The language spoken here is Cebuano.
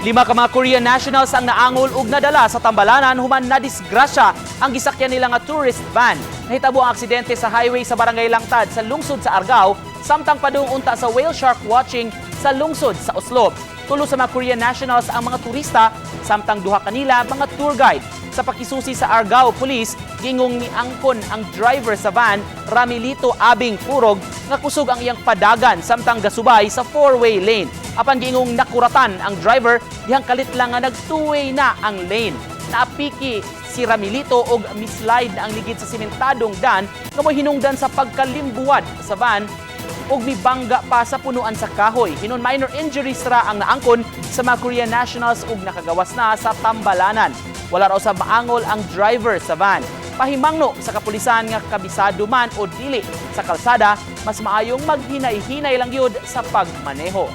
Lima ka mga Korean nationals ang naangol ug nadala sa tambalanan human nadisgrasya ang gisakyan nila nga tourist van. Nahitabo ang aksidente sa highway sa Barangay Langtad sa lungsod sa Argao samtang padung unta sa whale shark watching sa lungsod sa Oslob. Tulo sa mga Korean nationals ang mga turista, samtang duha kanila mga tour guide. Sa pakisusi sa Argao Police, gingong niangkon ang driver sa van, Ramilito Abing Purog, nga kusog ang iyang padagan samtang gasubay sa four-way lane. Apan giingong nakuratan ang driver dihang kalit lang nga nag two-way na ang lane. Naapiki si Ramilito og mislide na ang ligid sa simentadong dan nga mohinungdan sa pagkalimbuwad sa van ug mibangga pa sa punuan sa kahoy. Hinon minor injuries ra ang naangkon sa mga Korean nationals ug nakagawas na sa tambalanan. Wala raw sa maangol ang driver sa van. Pahimangno sa kapulisan nga kabisado man o dili sa kalsada, mas maayong maghinay-hinay lang yun sa pagmaneho.